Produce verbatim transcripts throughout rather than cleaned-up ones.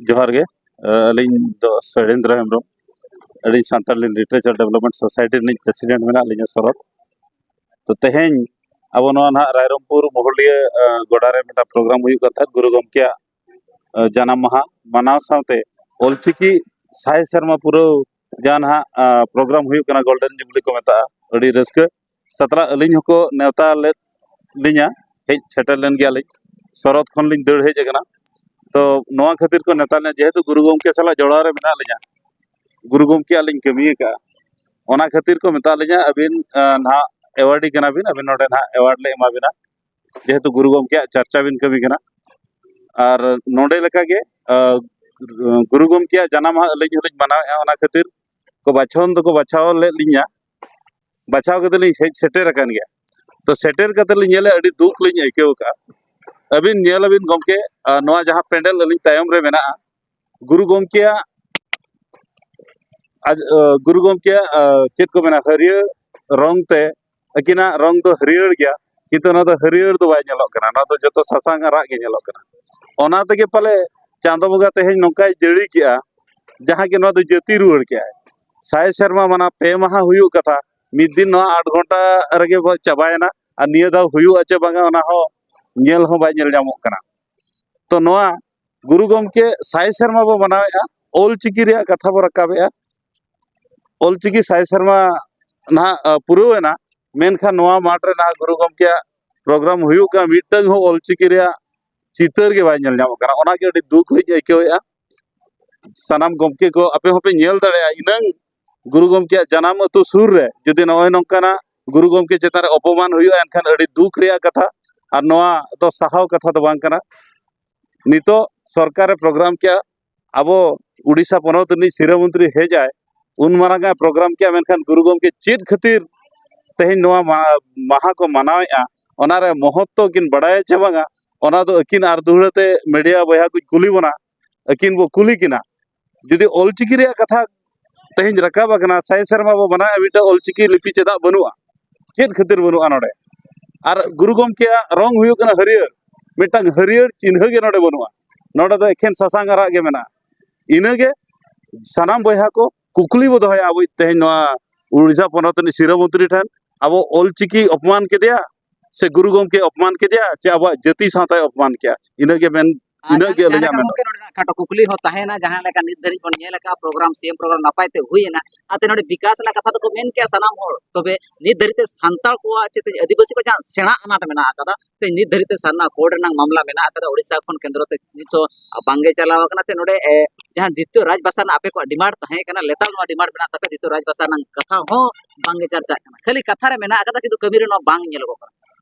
ᱡᱚᱦᱟᱨ ᱜᱮ᱾ ᱟᱹᱞᱤᱧ ᱫᱚ ᱥᱚᱭᱲᱮᱱᱫᱨᱚ ᱦᱮᱢᱵᱨᱚᱢ, ᱟᱹᱞᱤᱧ ᱥᱟᱱᱛᱟᱲᱤ ᱞᱤᱴᱟᱨᱮᱪᱟᱨ ᱰᱮᱵᱷᱞᱚᱯᱢᱮᱱᱴ ᱥᱳᱥᱟᱭᱴᱤ ᱨᱤᱱᱤᱡ ᱯᱨᱮᱥᱤᱰᱮᱱᱴ ᱢᱮᱱᱟᱜ ᱞᱤᱧᱟ, ᱥᱚᱨᱚᱛ᱾ ᱛᱚ, ᱛᱮᱦᱮᱧ ᱟᱵᱚ ᱱᱚᱣᱟ ᱱᱟᱦᱟᱜ ᱨᱟᱭᱨᱚᱝᱯᱩᱨ ᱢᱚᱦᱚᱞᱤᱭᱟᱹ, ᱟᱸ, ᱜᱚᱰᱟ ᱨᱮ ᱢᱤᱫᱴᱟᱝ ᱯᱨᱳᱜᱨᱟᱢ ᱦᱩᱭᱩᱜ ᱠᱟᱱ ᱛᱟᱦᱮᱸᱫ, ᱜᱩᱨᱩ ᱜᱚᱢᱠᱮᱭᱟᱜ, ᱟᱸ, ᱡᱟᱱᱟᱢ ᱢᱟᱦᱟ ᱢᱟᱱᱟᱣ ᱥᱟᱶᱛᱮ ᱚᱞᱪᱤᱠᱤ ᱥᱟᱭ ᱥᱮᱨᱢᱟ ᱯᱩᱨᱟᱹᱣ ᱡᱟᱦᱟᱸ ᱱᱟᱦᱟᱜ, ᱟᱸ, ᱯᱨᱳᱜᱨᱟᱢ ᱦᱩᱭᱩᱜ ᱠᱟᱱᱟ, ᱜᱳᱞᱰᱮᱱ ᱡᱩᱵᱽᱞᱤ ᱠᱚ ᱢᱮᱛᱟᱜᱼᱟ, ᱟᱹᱰᱤ ᱨᱟᱹᱥᱠᱟᱹ ᱥᱟᱛᱞᱟᱜ ᱟᱹᱞᱤᱧ ᱦᱚᱸᱠᱚ ᱱᱮᱣᱛᱟ ᱞᱮᱫ ᱞᱤᱧᱟ, ᱦᱮᱡ ᱥᱮᱴᱮᱨ ᱞᱮᱱ ᱜᱮᱭᱟᱞᱤᱧ, ᱥᱚᱨᱚᱛ ᱠᱷᱚᱱ ᱞᱤᱧ ᱫᱟᱹᱲ ᱦᱮᱡ ᱟᱠᱟᱱᱟ᱾ ᱛᱚ, ᱱᱚᱣᱟ ᱠᱷᱟᱹᱛᱤᱨ ᱠᱚ ᱱᱮᱣᱛᱟ ᱞᱤᱧᱟ, ᱡᱮᱦᱮᱛᱩ ᱜᱩᱨᱩ ᱜᱚᱢᱠᱮ ᱥᱟᱞᱟᱜ ᱡᱚᱲᱟᱣ ᱨᱮ ᱢᱮᱱᱟᱜ ᱞᱤᱧᱟ, ᱜᱩᱨᱩ ᱜᱚᱢᱠᱮᱭᱟᱜ ᱞᱤᱧ ᱠᱟᱹᱢᱤ ᱟᱠᱟᱫᱼᱟ, ᱚᱱᱟ ᱠᱷᱟᱹᱛᱤᱨ ᱠᱚ ᱢᱮᱛᱟᱜ ᱞᱤᱧᱟ, "ᱟᱹᱵᱤᱱ, ᱟᱸ, ᱱᱟᱦᱟᱜ ᱮᱣᱟᱨᱰᱤ ᱠᱟᱱᱟ ᱵᱤᱱ, ᱟᱹᱵᱤᱱ ᱱᱚᱰᱮ ᱱᱟᱦᱟᱜ ᱮᱣᱟᱨᱰ ᱞᱮ ᱮᱢᱟ ᱵᱤᱱᱟ, ᱡᱮᱦᱮᱛᱩ ᱜᱩᱨᱩ ᱜᱚᱢᱠᱮᱭᱟᱜ ᱪᱟᱨᱪᱟ ᱵᱤᱱ ᱠᱟᱹᱢᱤ ᱠᱟᱱᱟ᱾" ᱟᱨ ᱱᱚᱰᱮ ᱞᱮᱠᱟᱜᱮ, ᱟᱸ, ᱜᱩᱨᱩ ᱜᱚᱢᱠᱮᱭᱟᱜ ᱡᱟᱱᱟᱢ ᱢᱟᱦᱟ ᱟᱹᱞᱤᱧ ᱦᱚᱸᱞᱤᱧ ᱢᱟᱱᱟᱣᱮᱫᱼᱟ, ᱚᱱᱟ ᱠᱷᱟᱹᱛᱤᱨ ᱠᱚ ᱵᱟᱪᱷᱚᱱ ᱫᱚᱠᱚ ᱵᱟᱪᱷᱟᱣ ᱞᱮᱫ ᱞᱤᱧᱟ, ᱵᱟᱪᱷᱟᱣ ᱠᱟᱛᱮ ᱞᱤᱧ ᱦᱮᱡ ᱥᱮᱴᱮᱨ ᱟᱠᱟᱱ ᱜᱮᱭᱟ᱾ ᱛᱚ, ᱥᱮᱴᱮᱨ ᱠᱟᱛᱮ ᱞᱤᱧ ᱧᱮᱞᱮᱫ, ᱟᱹᱰᱤ ᱫᱩᱠ ᱞᱤᱧ ᱟᱹᱭᱠᱟᱹᱣ ᱠᱟᱜᱼᱟ᱾ ᱟᱹᱵᱤᱱ ᱧᱮᱞ ᱟᱹᱵᱤᱱ ᱜᱚᱢᱠᱮ, ᱟᱨ ᱱᱚᱣᱟ ᱡᱟᱦᱟᱸ ᱯᱮᱱᱰᱮᱞ ᱟᱹᱞᱤᱧ ᱛᱟᱭᱚᱢ ᱨᱮ ᱢᱮᱱᱟᱜᱼᱟ, ᱜᱩᱨᱩ ᱜᱚᱢᱠᱮᱭᱟᱜ, ᱟᱡ, ᱟᱹ, ᱜᱩᱨᱩ ᱜᱚᱢᱠᱮᱭᱟᱜ, ᱟᱹ, ᱪᱮᱫ ᱠᱚ ᱢᱮᱱᱟ, ᱦᱟᱹᱨᱭᱟᱹᱲ ᱨᱚᱝ ᱛᱮ, ᱟᱹᱠᱤᱱᱟᱜ ᱨᱚᱝ ᱫᱚ ᱦᱟᱹᱨᱭᱟᱹᱲ ᱜᱮᱭᱟ, ᱠᱤᱱᱛᱩ ᱚᱱᱟ ᱫᱚ ᱦᱟᱹᱨᱭᱟᱹᱲ ᱫᱚ ᱵᱟᱭ ᱧᱮᱞᱚᱜ ᱠᱟᱱᱟ, ᱱᱚᱣᱟ ᱫᱚ ᱡᱚᱛᱚ ᱥᱟᱥᱟᱝ ᱟᱨᱟᱜ ᱜᱮ ᱧᱮᱞᱚᱜ ᱠᱟᱱᱟ᱾ ᱚᱱᱟ ᱛᱮᱜᱮ ᱯᱟᱞᱮ ᱪᱟᱸᱫᱚ ᱵᱚᱸᱜᱟ ᱛᱮᱦᱮᱧ ᱱᱚᱝᱠᱟᱭ ᱡᱟᱹᱲᱤ ᱠᱮᱜᱼᱟ, ᱡᱟᱦᱟᱸ ᱜᱮ ᱱᱚᱣᱟ ᱫᱚ ᱡᱟᱹᱛᱤ ᱨᱩᱣᱟᱹᱲ ᱠᱮᱜᱼᱟᱭ᱾ ᱥᱟᱭ ᱥᱮᱨᱢᱟ ᱢᱟᱱᱟ ᱯᱮ ᱢᱟᱦᱟ ᱦᱩᱭᱩᱜ ᱠᱟᱛᱷᱟ, ᱢᱤᱫ ᱫᱤᱱ ᱱᱚᱣᱟ ᱟᱴ ᱜᱷᱚᱱᱴᱟ ᱨᱮᱜᱮ ᱵᱚ ᱪᱟᱵᱟᱭᱮᱱᱟ, ᱟᱨ ᱱᱤᱭᱟᱹ ᱫᱷᱟᱣ ᱦᱩᱭᱩᱜᱼᱟ ᱪᱮ ᱵᱟᱝᱟ, ᱚᱱᱟ ᱦᱚᱸ ᱧᱮᱞ ᱦᱚᱸ ᱵᱟᱭ ᱧᱮᱞ ᱧᱟᱢᱚᱜ ᱠᱟᱱᱟ᱾ ᱛᱚ, ᱱᱚᱣᱟ ᱜᱩᱨᱩ ᱜᱚᱢᱠᱮ ᱥᱟᱭ ᱥᱮᱨᱢᱟ ᱵᱚ ᱢᱟᱱᱟᱣᱮᱫᱼᱟ, ᱚᱞ ᱪᱤᱠᱤ ᱨᱮᱭᱟᱜ ᱠᱟᱛᱷᱟ ᱵᱚ ᱨᱟᱠᱟᱵᱮᱫᱼᱟ, ᱚᱞ ᱪᱤᱠᱤ ᱥᱟᱭ ᱥᱮᱨᱢᱟ ᱱᱟᱦᱟᱜ, ᱟᱹ, ᱯᱩᱨᱟᱹᱣ ᱮᱱᱟ, ᱢᱮᱱᱠᱷᱟᱱ ᱱᱚᱣᱟ ᱢᱟᱴᱷ ᱨᱮ ᱱᱟᱦᱟᱜ ᱜᱩᱨᱩ ᱜᱚᱢᱠᱮᱭᱟᱜ ᱯᱨᱳᱜᱨᱟᱢ ᱦᱩᱭᱩᱜ ᱠᱟᱱᱟ, ᱢᱤᱫᱴᱟᱝ ᱦᱚᱸ ᱚᱞ ᱪᱤᱠᱤ ᱨᱮᱭᱟᱜ ᱪᱤᱛᱟᱹᱨ ᱜᱮ ᱵᱟᱭ ᱧᱮᱞ ᱧᱟᱢᱚᱜ ᱠᱟᱱᱟ᱾ ᱚᱱᱟᱜᱮ ᱟᱹᱰᱤ ᱫᱩᱠ ᱞᱤᱧ ᱟᱹᱭᱠᱟᱹᱣᱮᱫᱼᱟ᱾ ᱥᱟᱱᱟᱢ ᱜᱚᱢᱠᱮ ᱠᱚ, ᱟᱯᱮ ᱦᱚᱸᱯᱮ ᱧᱮᱞ ᱫᱟᱲᱮᱭᱟᱜᱼᱟ, ᱤᱱᱟᱹᱝ ᱜᱩᱨᱩ ᱜᱚᱢᱠᱮᱭᱟᱜ ᱡᱟᱱᱟᱢ ᱟᱹᱛᱩ ᱥᱩᱨ ᱨᱮ ᱡᱩᱫᱤ ᱱᱚᱜᱼᱚᱭ ᱱᱚᱝᱠᱟᱱᱟᱜ ᱜᱩᱨᱩ ᱜᱚᱢᱠᱮ ᱪᱮᱛᱟᱱ ᱨᱮ ᱚᱯᱚᱢᱟᱱ ᱦᱩᱭᱩᱜᱼᱟ, ᱮᱱᱠᱷᱟᱱ ᱟᱹᱰᱤ ᱫᱩᱠ ᱨᱮᱭᱟᱜ ᱠᱟᱛᱷᱟ, ᱟᱨ ᱱᱚᱣᱟ ᱫᱚ ᱥᱟᱦᱟᱣ ᱠᱟᱛᱷᱟ ᱫᱚ ᱵᱟᱝ ᱠᱟᱱᱟ᱾ ᱱᱤᱛᱚᱜ ᱥᱚᱨᱠᱟᱨᱮ ᱯᱨᱳᱜᱨᱟᱢ ᱠᱮᱜᱼᱟ, ᱟᱵᱚ ᱩᱰᱤᱥᱟ ᱯᱚᱱᱚᱛ ᱨᱤᱱᱤᱡ ᱥᱤᱨᱟᱹ ᱢᱚᱱᱛᱨᱤ ᱦᱮᱡ ᱟᱭ, ᱩᱱ ᱢᱟᱨᱟᱝ ᱮ ᱯᱨᱳᱜᱨᱟᱢ ᱠᱮᱜᱼᱟ, ᱢᱮᱱᱠᱷᱟᱱ ᱜᱩᱨᱩ ᱜᱚᱢᱠᱮ ᱪᱮᱫ ᱠᱷᱟᱹᱛᱤᱨ ᱛᱮᱦᱮᱧ ᱱᱚᱣᱟ ᱢᱟ-, ᱢᱟᱦᱟ ᱠᱚ ᱢᱟᱱᱟᱣᱮᱫᱼᱟ, ᱚᱱᱟᱨᱮ ᱢᱚᱦᱚᱛᱛᱚ ᱠᱤᱱ ᱵᱟᱲᱟᱭᱟ ᱪᱮ ᱵᱟᱝᱟ, ᱚᱱᱟ ᱫᱚ ᱟᱹᱠᱤᱱ ᱟᱨ ᱫᱩᱦᱲᱟᱹ ᱛᱮ ᱢᱤᱰᱤᱭᱟ ᱵᱚᱭᱦᱟ ᱠᱚᱧ ᱠᱩᱞᱤ ᱵᱚᱱᱟ, ᱟᱹᱠᱤᱱ ᱵᱚ ᱠᱩᱞᱤ ᱠᱤᱱᱟ᱾ ᱡᱩᱫᱤ ᱚᱞᱪᱤᱠᱤ ᱨᱮᱭᱟᱜ ᱠᱟᱛᱷᱟ ᱛᱮᱦᱮᱧ ᱨᱟᱠᱟᱵ ᱟᱠᱟᱱᱟ, ᱥᱟᱭ ᱥᱮᱨᱢᱟ ᱵᱚ ᱢᱟᱱᱟᱣᱮᱫᱼᱟ, ᱢᱤᱫᱴᱟᱝ ᱚᱞᱪᱤᱠᱤ ᱞᱤᱯᱤ ᱪᱮᱫᱟᱜ ᱵᱟᱹᱱᱩᱜᱼᱟ? ᱪᱮᱫ ᱠᱷᱟᱹᱛᱤᱨ ᱵᱟᱹᱱᱩᱜᱼᱟ ᱱᱚᱰᱮ? ᱟᱨ ᱜᱩᱨᱩ ᱜᱚᱢᱠᱮᱭᱟᱜ ᱨᱚᱝ ᱦᱩᱭᱩᱜ ᱠᱟᱱᱟ ᱦᱟᱹᱨᱭᱟᱹᱲ, ᱢᱤᱫᱴᱟᱝ ᱦᱟᱹᱨᱭᱟᱹᱲ ᱪᱤᱱᱦᱟᱹ ᱜᱮ ᱱᱚᱰᱮ ᱵᱟᱹᱱᱩᱜᱼᱟ᱾ ᱱᱚᱰᱮ ᱫᱚ ᱮᱠᱷᱮᱱ ᱥᱟᱥᱟᱝ ᱟᱨᱟᱜ ᱜᱮ ᱢᱮᱱᱟᱜᱼᱟ᱾ ᱤᱱᱟᱹᱜᱮ ᱥᱟᱱᱟᱢ ᱵᱚᱭᱦᱟ ᱠᱚ ᱠᱩᱠᱞᱤ ᱵᱚ ᱫᱚᱦᱚᱭᱟ ᱟᱵᱚ ᱛᱮᱦᱮᱧ ᱱᱚᱣᱟ ᱩᱲᱤᱥᱥᱟ ᱯᱚᱱᱚᱛ ᱨᱤᱱᱤᱡ ᱥᱤᱨᱟᱹ ᱢᱚᱱᱛᱨᱤ ᱴᱷᱮᱱ, ᱟᱵᱚ ᱚᱞᱪᱤᱠᱤ ᱚᱯᱚᱢᱟᱱ ᱠᱮᱫᱮᱭᱟ ᱥᱮ ᱜᱩᱨᱩ ᱜᱚᱢᱠᱮ ᱚᱯᱚᱢᱟᱱ ᱠᱮᱫᱮᱭᱟ ᱪᱮ ᱟᱵᱚᱣᱟᱜ ᱡᱟᱹᱛᱤ ᱥᱟᱶᱛᱟᱭ ᱚᱯᱚᱢᱟᱱ ᱠᱮᱫᱮᱭᱟ? ᱤᱱᱟᱹᱜᱮ ᱢᱮᱱ ᱟᱨ ᱤᱱᱟᱹᱜ ᱡᱟᱦᱟᱸ ᱜᱮ ᱞᱮᱠᱟ ᱟᱹᱞᱤᱧᱟᱜ ᱡᱟᱦᱟᱸ ᱢᱮᱱ ᱫᱚ᱾ ᱜᱚᱢᱠᱮ ᱱᱚᱰᱮᱱᱟᱜ ᱠᱷᱟᱴᱚ ᱠᱩᱠᱞᱤ ᱦᱚᱸ ᱛᱟᱦᱮᱸᱭᱮᱱᱟ, ᱡᱟᱦᱟᱸ ᱞᱮᱠᱟ ᱱᱤᱛ ᱫᱷᱟᱹᱨᱤᱡ ᱵᱚᱱ ᱧᱮᱞ ᱟᱠᱟᱫᱼᱟ, ᱯᱨᱳᱜᱨᱟᱢ, ᱥᱤ ᱮᱢ ᱯᱨᱳᱜᱨᱟᱢ ᱱᱟᱯᱟᱭ ᱛᱮ ᱦᱩᱭᱮᱱᱟ, ᱟᱨ ᱛᱮ ᱱᱚᱰᱮ ᱵᱤᱠᱟᱥ ᱨᱮᱱᱟᱜ ᱠᱟᱛᱷᱟ ᱫᱚᱠᱚ ᱢᱮᱱ ᱠᱮᱜᱼᱟ ᱥᱟᱱᱟᱢ ᱦᱚᱲ, ᱛᱚᱵᱮ ᱱᱤᱛ ᱫᱷᱟᱹᱨᱤᱡ ᱛᱮ ᱥᱟᱱᱛᱟᱲ ᱠᱚᱣᱟᱜ ᱪᱮᱫ ᱟᱹᱫᱤᱵᱟᱹᱥᱤ ᱠᱚ ᱡᱟᱦᱟᱸ ᱥᱮᱬᱟ ᱟᱱᱟᱴ ᱢᱮᱱᱟᱜ ᱟᱠᱟᱫᱟ, ᱛᱮ ᱱᱤᱛ ᱫᱷᱟᱹᱨᱤᱡ ᱛᱮ ᱥᱟᱨᱱᱟ ᱠᱳᱰ ᱨᱮᱱᱟᱜ ᱢᱟᱢᱞᱟ ᱢᱮᱱᱟᱜ ᱟᱠᱟᱫᱟ, ᱳᱰᱤᱥᱟ ᱠᱷᱚᱱ ᱠᱮᱱᱫᱨᱚ ᱛᱮ ᱱᱤᱛ ᱦᱚᱸ ᱵᱟᱝᱜᱮ ᱪᱟᱞᱟᱣ ᱟᱠᱟᱱᱟ, ᱥᱮ ᱱᱚᱰᱮ, ᱮ, ᱡᱟᱦᱟᱸ ᱫᱤᱛᱤᱭᱚ ᱨᱟᱡᱽ ᱵᱷᱟᱥᱟ ᱨᱮᱱᱟᱜ ᱟᱯᱮ ᱠᱚᱣᱟᱜ ᱰᱤᱢᱟᱱᱰ ᱛᱟᱦᱮᱸ ᱠᱟᱱᱟ, ᱞᱮᱛᱟᱲ ᱱᱚᱣᱟ ᱰᱤᱢᱟᱱᱰ ᱢᱮᱱᱟᱜ ᱛᱟᱯᱮ, ᱫᱤᱛᱤᱭᱚ ᱨᱟᱡᱽ ᱵᱷᱟᱥᱟ ᱨᱮᱱᱟᱜ ᱠᱟᱛᱷᱟ ᱦᱚᱸ ᱵᱟᱝᱜᱮ ᱪᱟᱨᱪᱟᱜ ᱠᱟᱱᱟ, ᱠᱷᱟᱹᱞᱤ ᱠᱟᱛᱷᱟ ᱨᱮ ᱢᱮᱱᱟᱜ ᱟᱠᱟᱫᱟ, ᱠᱤᱱᱛᱩ ᱠᱟᱹᱢᱤ ᱨᱮ ᱱᱚᱣᱟ ᱵᱟᱝ ᱧᱮᱞᱚᱜᱚᱜ ᱠᱟᱱᱟ᱾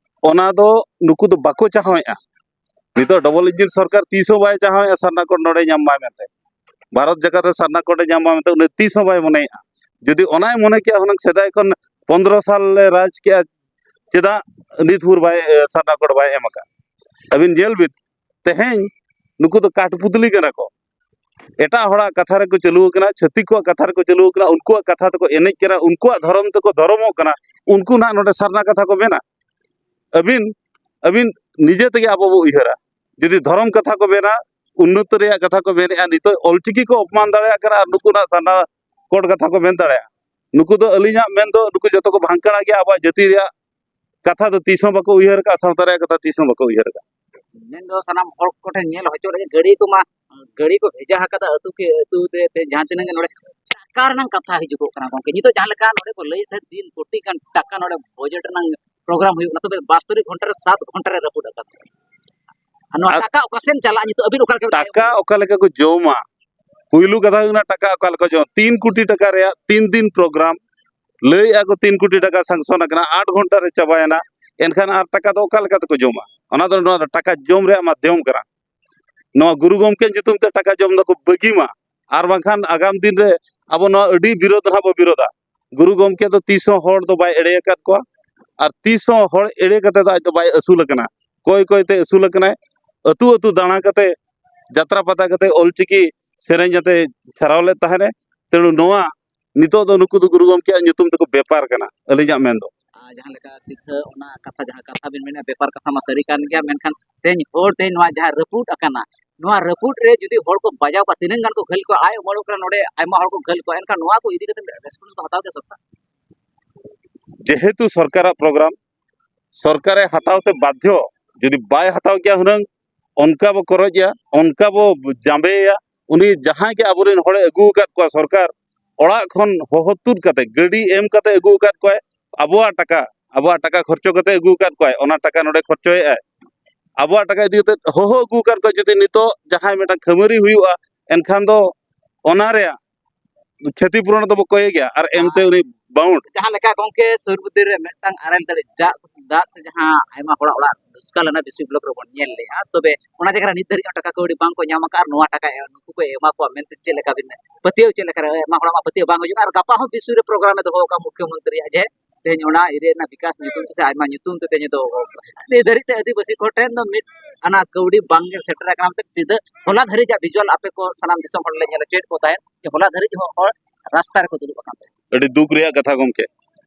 ᱚᱱᱟ ᱫᱚ ᱱᱩᱠᱩ ᱫᱚ ᱵᱟᱠᱚ ᱪᱟᱦᱟᱣᱮᱫᱼᱟ᱾ ᱱᱤᱛᱚᱜ ᱰᱚᱵᱚᱞ ᱤᱧᱡᱤᱱ ᱥᱚᱨᱠᱟᱨ ᱛᱤᱥ ᱦᱚᱸ ᱵᱟᱭ ᱪᱟᱦᱟᱣᱮᱫᱼᱟ ᱥᱟᱨᱱᱟ ᱠᱳᱰ ᱱᱚᱰᱮ ᱧᱟᱢ ᱢᱟᱭ ᱢᱮᱱᱛᱮ, ᱵᱷᱟᱨᱚᱛ ᱡᱟᱠᱟᱛ ᱨᱮ ᱥᱟᱨᱱᱟ ᱠᱳᱰ ᱮ ᱧᱟᱢ ᱢᱟ ᱢᱮᱱᱛᱮ ᱩᱱᱤ ᱛᱤᱥ ᱦᱚᱸ ᱵᱟᱭ ᱢᱚᱱᱮᱭᱮᱫᱼᱟ᱾ ᱡᱩᱫᱤ ᱚᱱᱟᱭ ᱢᱚᱱᱮ ᱠᱮᱜᱼᱟ ᱦᱩᱱᱟᱹᱝ ᱥᱮᱫᱟᱭ ᱠᱷᱚᱱ ᱯᱚᱱᱫᱽᱨᱚ ᱥᱟᱞ ᱞᱮ ᱨᱟᱡᱽ ᱠᱮᱜᱼᱟ, ᱪᱮᱫᱟᱜ ᱱᱤᱛ ᱵᱷᱳᱨ ᱵᱟᱭ, ᱮ, ᱥᱟᱨᱱᱟ ᱠᱳᱰ ᱵᱟᱭ ᱮᱢ ᱟᱠᱟᱫ? ᱟᱹᱵᱤᱱ ᱧᱮᱞ ᱵᱤᱱ, ᱛᱮᱦᱮᱧ ᱱᱩᱠᱩ ᱫᱚ ᱠᱟᱴᱯᱩᱛᱞᱤ ᱠᱟᱱᱟ ᱠᱚ, ᱮᱴᱟᱜ ᱦᱚᱲᱟᱜ ᱠᱟᱛᱷᱟ ᱨᱮᱠᱚ ᱪᱟᱹᱞᱩ ᱟᱠᱟᱱᱟ, ᱪᱷᱟᱹᱛᱤᱠ ᱠᱚᱣᱟᱜ ᱠᱟᱛᱷᱟ ᱨᱮᱠᱚ ᱪᱟᱹᱞᱩ ᱟᱠᱟᱱᱟ, ᱩᱱᱠᱩᱣᱟᱜ ᱠᱟᱛᱷᱟ ᱛᱮᱠᱚ ᱮᱱᱮᱡ ᱠᱟᱱᱟ, ᱩᱱᱠᱩᱣᱟᱜ ᱫᱷᱚᱨᱚᱢ ᱛᱮᱠᱚ ᱫᱷᱚᱨᱚᱢᱚᱜ ᱠᱟᱱᱟ, ᱩᱱᱠᱩ ᱱᱟᱦᱟᱜ ᱱᱚᱰᱮ ᱥᱟᱨᱱᱟ ᱠᱟᱛᱷᱟ ᱠᱚ ᱢᱮᱱᱟ᱾ ᱟᱹᱵᱤᱱ, ᱟᱹᱵᱤᱱ ᱱᱤᱡᱮ ᱛᱮᱜᱮ ᱟᱵᱚ ᱵᱚ ᱩᱭᱦᱟᱹᱨᱟ᱾ ᱡᱩᱫᱤ ᱫᱷᱚᱨᱚᱢ ᱠᱟᱛᱷᱟ ᱠᱚ ᱢᱮᱱᱟ, ᱩᱱᱱᱚᱛᱤ ᱨᱮᱭᱟᱜ ᱠᱟᱛᱷᱟ ᱠᱚ ᱢᱮᱱᱮᱫᱼᱟ, ᱱᱤᱛᱚᱜ ᱚᱞᱪᱤᱠᱤ ᱠᱚ ᱚᱯᱚᱢᱟᱱ ᱫᱟᱲᱮᱭᱟᱜ ᱠᱟᱱᱟ ᱟᱨ ᱱᱩᱠᱩ ᱱᱟᱜ ᱥᱟᱨᱱᱟ ᱠᱳᱰ ᱠᱟᱛᱷᱟ ᱠᱚ ᱢᱮᱱ ᱫᱟᱲᱮᱭᱟᱜᱼᱟ᱾ ᱱᱩᱠᱩ ᱫᱚ ᱟᱹᱞᱤᱧᱟᱜ ᱢᱮᱱ ᱫᱚ ᱱᱩᱠᱩ ᱡᱚᱛᱚ ᱠᱚ ᱵᱷᱟᱝᱠᱲᱟ ᱜᱮᱭᱟ, ᱟᱵᱚᱣᱟᱜ ᱡᱟᱹᱛᱤ ᱨᱮᱭᱟᱜ ᱠᱟᱛᱷᱟ ᱫᱚ ᱛᱤᱥ ᱦᱚᱸ ᱵᱟᱠᱚ ᱩᱭᱦᱟᱹᱨ ᱟᱠᱟᱫᱼᱟ, ᱥᱟᱶᱛᱟ ᱨᱮᱭᱟᱜ ᱠᱟᱛᱷᱟ ᱛᱤᱥ ᱦᱚᱸ ᱵᱟᱠᱚ ᱩᱭᱦᱟᱹᱨ ᱟᱠᱟᱫᱼᱟ᱾ ᱢᱮᱱᱫᱚ ᱥᱟᱱᱟᱢ ᱦᱚᱲ ᱠᱚᱴᱷᱮᱱ ᱧᱮᱞ ᱦᱚᱪᱚ ᱞᱟᱹᱜᱤᱫ ᱜᱟᱹᱰᱤ ᱠᱚᱢᱟ, ᱜᱟᱹᱰᱤ ᱠᱚ ᱵᱷᱮᱡᱟ ᱟᱠᱟᱫᱟ ᱟᱹᱛᱩ ᱠᱮ ᱟᱹᱛᱩ ᱛᱮ, ᱛᱮ ᱡᱟᱦᱟᱸ ᱛᱤᱱᱟᱹᱜ ᱜᱮ ᱱᱚᱰᱮ ᱴᱟᱠᱟ ᱨᱮᱱᱟᱜ ᱠᱟᱛᱷᱟ ᱦᱤᱡᱩᱜᱚᱜ ᱠᱟᱱᱟ ᱜᱚᱢᱠᱮ᱾ ᱱᱤᱛᱚᱜ ᱡᱟᱦᱟᱸ ᱞᱮᱠᱟ ᱱᱚᱰᱮ ᱠᱚ ᱞᱟᱹᱭᱮᱫ ᱛᱟᱦᱮᱸᱫ ᱛᱤᱱ ᱠᱳᱴᱤ ᱜᱟᱱ ᱴᱟᱠᱟ ᱱᱚᱰᱮ ᱵᱟᱡᱮᱴ ᱨᱮᱱᱟᱜ ᱯᱨᱳᱜᱨᱟᱢ ᱦᱩᱭᱩᱜ ᱠᱟᱱᱟ, ᱛᱚᱵᱮ ᱵᱟᱥᱛᱚᱨᱤ ᱜᱷᱚᱱᱴᱟ ᱨᱮ ᱥᱟᱛ ᱜᱷᱚᱱᱴᱟ ᱨᱮ ᱨᱟᱹᱯᱩᱫ ᱟᱠᱟᱱᱟ᱾ ᱟᱨ ᱱᱚᱣᱟ ᱟᱨ ᱴᱟᱠᱟ ᱚᱠᱟ ᱥᱮᱱ ᱪᱟᱞᱟᱜᱼᱟ ᱱᱤᱛᱚᱜ ᱟᱹᱵᱤᱱ ᱚᱠᱟ ᱞᱮᱠᱟ ᱵᱤᱱ ᱴᱟᱠᱟ ᱟᱭᱚ? ᱚᱠᱟ ᱞᱮᱠᱟ ᱠᱚ ᱡᱚᱢᱟ? ᱯᱩᱭᱞᱩ ᱠᱟᱛᱷᱟ ᱦᱩᱭᱩᱜ ᱠᱟᱱᱟ, ᱴᱟᱠᱟ ᱚᱠᱟ ᱞᱮᱠᱟ ᱡᱚᱢᱟ? ᱛᱤᱱ ᱠᱳᱴᱤ ᱴᱟᱠᱟ ᱨᱮᱭᱟᱜ ᱛᱤᱱ ᱫᱤᱱ ᱯᱨᱳᱜᱨᱟᱢ, ᱞᱟᱹᱭᱮᱫᱼᱟ ᱠᱚ ᱛᱤᱱ ᱠᱳᱴᱤ ᱴᱟᱠᱟ ᱥᱟᱝᱥᱚᱱ ᱟᱠᱟᱱᱟ, ᱟᱴ ᱜᱷᱚᱱᱴᱟ ᱨᱮ ᱪᱟᱵᱟᱭᱮᱱᱟ, ᱮᱱᱠᱷᱟᱱ ᱟᱨ ᱴᱟᱠᱟ ᱫᱚ ᱚᱠᱟ ᱞᱮᱠᱟ ᱛᱮᱠᱚ ᱡᱚᱢᱟ? ᱚᱱᱟ ᱫᱚ ᱱᱚᱣᱟ ᱫᱚ ᱴᱟᱠᱟ ᱡᱚᱢ ᱨᱮᱭᱟᱜ ᱢᱟᱫᱽᱫᱷᱚᱢ ᱠᱟᱱᱟ᱾ ᱱᱚᱣᱟ ᱜᱩᱨᱩ ᱜᱚᱢᱠᱮ ᱧᱩᱛᱩᱢ ᱛᱮ ᱴᱟᱠᱟ ᱡᱚᱢ ᱫᱚᱠᱚ ᱵᱟᱹᱜᱤ ᱢᱟ, ᱟᱨ ᱵᱟᱝᱠᱷᱟᱱ ᱟᱜᱟᱢ ᱫᱤᱱ ᱨᱮ ᱟᱵᱚ ᱱᱚᱣᱟ ᱟᱹᱰᱤ ᱵᱤᱨᱳᱫᱷ ᱱᱟᱦᱟᱜ ᱵᱚ ᱵᱤᱨᱳᱫᱷᱟ᱾ ᱜᱩᱨᱩ ᱜᱚᱢᱠᱮ ᱫᱚ ᱛᱤᱥ ᱦᱚᱸ ᱦᱚᱲ ᱫᱚ ᱵᱟᱭ ᱮᱲᱮ ᱟᱠᱟᱫ ᱠᱚᱣᱟ, ᱟᱨ ᱛᱤᱥ ᱦᱚᱸ ᱦᱚᱲ ᱮᱲᱮ ᱠᱟᱛᱮ ᱫᱚ ᱟᱡ ᱫᱚ ᱵᱟᱭ ᱟᱹᱥᱩᱞ ᱟᱠᱟᱱᱟ᱾ ᱠᱚᱭ ᱠᱚᱭ ᱛᱮ ᱟᱹᱥᱩᱞ ᱟᱠᱟᱱᱟᱭ, ᱟᱹᱛᱩ ᱟᱹᱛᱩ ᱫᱟᱬᱟ ᱠᱟᱛᱮ, ᱡᱟᱛᱨᱟ ᱯᱟᱛᱟ ᱠᱟᱛᱮ ᱚᱞᱪᱤᱠᱤ ᱥᱮᱨᱮᱧ ᱟᱛᱮ ᱪᱷᱟᱨᱟᱣ ᱞᱮᱫ ᱛᱟᱦᱮᱱᱮ᱾ ᱛᱮᱬᱩ ᱱᱚᱣᱟ ᱱᱤᱛᱚᱜ ᱫᱚ ᱱᱩᱠᱩ ᱫᱚ ᱜᱩᱨᱩ ᱜᱚᱢᱠᱮᱭᱟᱜ ᱧᱩᱛᱩᱢ ᱛᱮᱠᱚ ᱵᱮᱯᱟᱨ ᱠᱟᱱᱟ, ᱟᱹᱞᱤᱧᱟᱜ ᱢᱮᱱ ᱫᱚ᱾ ᱟᱨ ᱡᱟᱦᱟᱸ ᱞᱮᱠᱟ ᱥᱤᱠᱷᱟᱹ, ᱚᱱᱟ ᱠᱟᱛᱷᱟ, ᱡᱟᱦᱟᱸ ᱠᱟᱛᱷᱟ ᱵᱤᱱ ᱢᱮᱱᱟ, ᱵᱮᱯᱟᱨ ᱠᱟᱛᱷᱟ ᱢᱟ ᱥᱟᱹᱨᱤ ᱠᱟᱱ ᱜᱮᱭᱟ, ᱢᱮᱱᱠᱷᱟᱱ ᱛᱮᱦᱮᱧ ᱦᱚᱲ ᱛᱮᱦᱮᱧ ᱱᱚᱣᱟ ᱡᱟᱦᱟᱸ ᱨᱟᱹᱯᱩᱫ ᱟᱠᱟᱱᱟ, ᱱᱚᱣᱟ ᱨᱟᱹᱯᱩᱫ ᱨᱮ ᱡᱩᱫᱤ ᱦᱚᱲ ᱠᱚ ᱵᱟᱡᱟᱣ ᱠᱚᱣᱟ, ᱛᱤᱱᱟᱹᱝ ᱜᱟᱱ ᱠᱚ ᱜᱷᱟᱹᱞ ᱠᱚᱣᱟ, ᱟᱭ ᱩᱢᱟᱹᱲᱚᱜ ᱠᱟᱱᱟ, ᱱᱚᱰᱮ ᱟᱭᱢᱟ ᱦᱚᱲ ᱠᱚ ᱜᱷᱟᱹᱞ ᱠᱚᱣᱟ, ᱮᱱᱠᱷᱟᱱ ᱱᱚᱣᱟ ᱠᱚ ᱤᱫᱤ ᱠᱟᱛᱮ ᱨᱮᱥᱯᱚᱱᱥ ᱫᱚ ᱦᱟᱛᱟᱣ ᱜᱮᱭᱟ ᱥᱚᱨᱠᱟᱨ? ᱡᱮᱦᱮᱛᱩ ᱥᱚᱨᱠᱟᱨᱟᱜ ᱯᱨᱳᱜᱨᱟᱢ, ᱥᱚᱨᱠᱟᱨᱮ ᱦᱟᱛᱟᱣ ᱛᱮ ᱵᱟᱫᱽᱫᱷᱚ᱾ ᱡᱩᱫᱤ ᱵᱟᱭ ᱦᱟᱛᱟᱣ ᱠᱮᱭᱟ ᱦᱩᱱᱟᱹᱝ, ᱚᱱᱠᱟ ᱵᱚ ᱠᱚᱨᱚᱡᱮᱭᱟ, ᱚᱱᱠᱟ ᱵᱚ ᱡᱟᱸᱵᱮᱭᱮᱭᱟ᱾ ᱩᱱᱤ ᱡᱟᱦᱟᱸᱭ ᱜᱮ ᱟᱵᱚᱨᱮᱱ ᱦᱚᱲᱮ ᱟᱹᱜᱩ ᱟᱠᱟᱫ ᱠᱚᱣᱟ ᱥᱚᱨᱠᱟᱨ, ᱚᱲᱟᱜ ᱠᱷᱚᱱ ᱦᱚᱦᱚ ᱛᱩᱫ ᱠᱟᱛᱮ, ᱜᱟᱹᱰᱤ ᱮᱢ ᱠᱟᱛᱮ ᱟᱹᱜᱩ ᱟᱠᱟᱫ ᱠᱚᱣᱟᱭ, ᱟᱵᱚᱣᱟᱜ ᱴᱟᱠᱟ, ᱟᱵᱚᱣᱟᱜ ᱴᱟᱠᱟ ᱠᱷᱚᱨᱪᱚ ᱠᱟᱛᱮ ᱟᱹᱜᱩ ᱟᱠᱟᱫ ᱠᱚᱣᱟᱭ, ᱚᱱᱟ ᱴᱟᱠᱟ ᱱᱚᱰᱮ ᱠᱷᱚᱨᱪᱚᱭᱮᱫᱼᱟᱭ᱾ ᱟᱵᱚᱣᱟᱜ ᱴᱟᱠᱟ ᱤᱫᱤ ᱠᱟᱛᱮ ᱦᱚᱦᱚ ᱟᱹᱜᱩ ᱟᱠᱟᱫ ᱠᱚᱣᱟᱭ, ᱡᱩᱫᱤ ᱱᱤᱛᱚᱜ ᱡᱟᱦᱟᱸᱭ ᱢᱤᱫᱴᱟᱝ ᱠᱷᱟᱹᱢᱟᱹᱨᱤ ᱦᱩᱭᱩᱜᱼᱟ, ᱮᱱᱠᱷᱟᱱ ᱫᱚ ᱚᱱᱟ ᱨᱮᱭᱟᱜ ᱠᱷᱮᱛᱤ ᱯᱩᱨᱚᱱ ᱫᱚᱵᱚ ᱠᱚᱭᱮ ᱜᱮᱭᱟ, ᱟᱨ ᱮᱢᱛᱮ ᱩᱱᱤ ᱵᱟᱣᱩᱱᱰ᱾ ᱡᱟᱦᱟᱸ ᱞᱮᱠᱟ ᱜᱚᱢᱠᱮ ᱥᱩᱨ ᱵᱩᱫᱟᱹ ᱨᱮ ᱢᱤᱫᱴᱟᱝ ᱟᱨᱮᱞ ᱫᱟᱨᱮ ᱡᱟᱜ ᱫᱟᱜ ᱛᱮ ᱡᱟᱦᱟᱸ ᱟᱭᱢᱟ ᱦᱚᱲᱟᱜ ᱚᱲᱟᱜ ᱰᱩᱥᱠᱟ ᱞᱮᱱᱟ ᱵᱤᱥᱩᱭ ᱵᱞᱚᱠ ᱨᱮᱵᱚᱱ ᱧᱮᱞ ᱞᱮᱜᱼᱟ, ᱛᱚᱵᱮ ᱚᱱᱟ ᱡᱟᱭᱜᱟ ᱨᱮ ᱱᱤᱛ ᱫᱷᱟᱹᱨᱤᱡ ᱦᱚᱸ ᱴᱟᱠᱟ ᱠᱟᱹᱣᱰᱤ ᱵᱟᱝ ᱠᱚ ᱧᱟᱢ ᱟᱠᱟᱫᱼᱟ᱾ ᱟᱨ ᱱᱚᱣᱟ ᱴᱟᱠᱟ ᱱᱩᱠᱩ ᱠᱚ ᱮᱢᱟ ᱠᱚᱣᱟ ᱢᱮᱱᱛᱮ ᱪᱮᱫ ᱞᱮᱠᱟ ᱵᱤᱱ ᱯᱟᱹᱛᱭᱟᱹᱣ, ᱪᱮᱫ ᱞᱮᱠᱟ ᱨᱮ ᱟᱭᱢᱟ ᱦᱚᱲᱟᱜ ᱢᱟ ᱯᱟᱹᱛᱭᱟᱹᱣ ᱵᱟᱝ ᱦᱩᱭᱩᱜ ᱠᱟᱱᱟ᱾ ᱟᱨ ᱜᱟᱯᱟ ᱦᱚᱸ ᱵᱤᱥᱩᱭ ᱨᱮ ᱯᱨᱳᱜᱨᱟᱢ ᱮ ᱫᱚᱦᱚ ᱟᱠᱟᱫᱼᱟ ᱢᱩᱠᱷᱭᱚᱢᱚᱱᱛᱨᱤᱭᱟᱜ, ᱡᱮ ᱛᱮᱦᱮᱧ ᱚᱱᱟ ᱮᱨᱤᱭᱟ ᱨᱮᱱᱟᱜ ᱵᱤᱠᱟᱥ ᱧᱩᱛᱩᱢ ᱛᱮ ᱥᱮ ᱟᱭᱢᱟ ᱧᱩᱛᱩᱢ ᱛᱮ ᱛᱮᱦᱮᱧ ᱫᱚ ᱱᱤᱛ ᱫᱷᱟᱹᱨᱤᱡ ᱛᱮ ᱟᱹᱫᱤᱵᱟᱹᱥᱤ ᱠᱚ ᱴᱷᱮᱱ ᱫᱚ ᱢᱤᱫ ᱟᱱᱟ ᱠᱟᱹᱣᱰᱤ ᱵᱟᱝ ᱜᱮ ᱥᱮᱴᱮᱨ ᱟᱠᱟᱱᱟ᱾ ᱢᱮᱱᱛᱮ ᱥᱤᱫᱷᱟᱹ ᱦᱚᱞᱟ ᱫᱷᱟᱹᱨᱤᱡᱟᱜ ᱵᱷᱤᱡᱩᱣᱟᱞ ᱟᱯᱮ ᱠᱚ ᱥᱟᱱᱟᱢ ᱫᱤᱥᱚᱢ ᱦᱚᱲ ᱞᱮ ᱧᱮᱞ ᱦᱚᱪᱚᱭᱮᱫ ᱠᱚ ᱛᱟᱦᱮᱸᱫ ᱡᱮ ᱦᱚᱞᱟ ᱫᱷᱟᱹᱨᱤᱡ ᱦᱚᱸ ᱦᱚᱲ ᱨᱟᱥᱛᱟ ᱨᱮᱠᱚ ᱫᱩᱲᱩᱵ ᱟᱠᱟᱱ ᱛᱟᱦᱮᱸᱫ᱾ ᱟᱹᱰᱤ ᱫᱩᱠ ᱨᱮᱭᱟᱜ ᱠᱟᱛᱷᱟ ᱜᱚᱢᱠᱮ,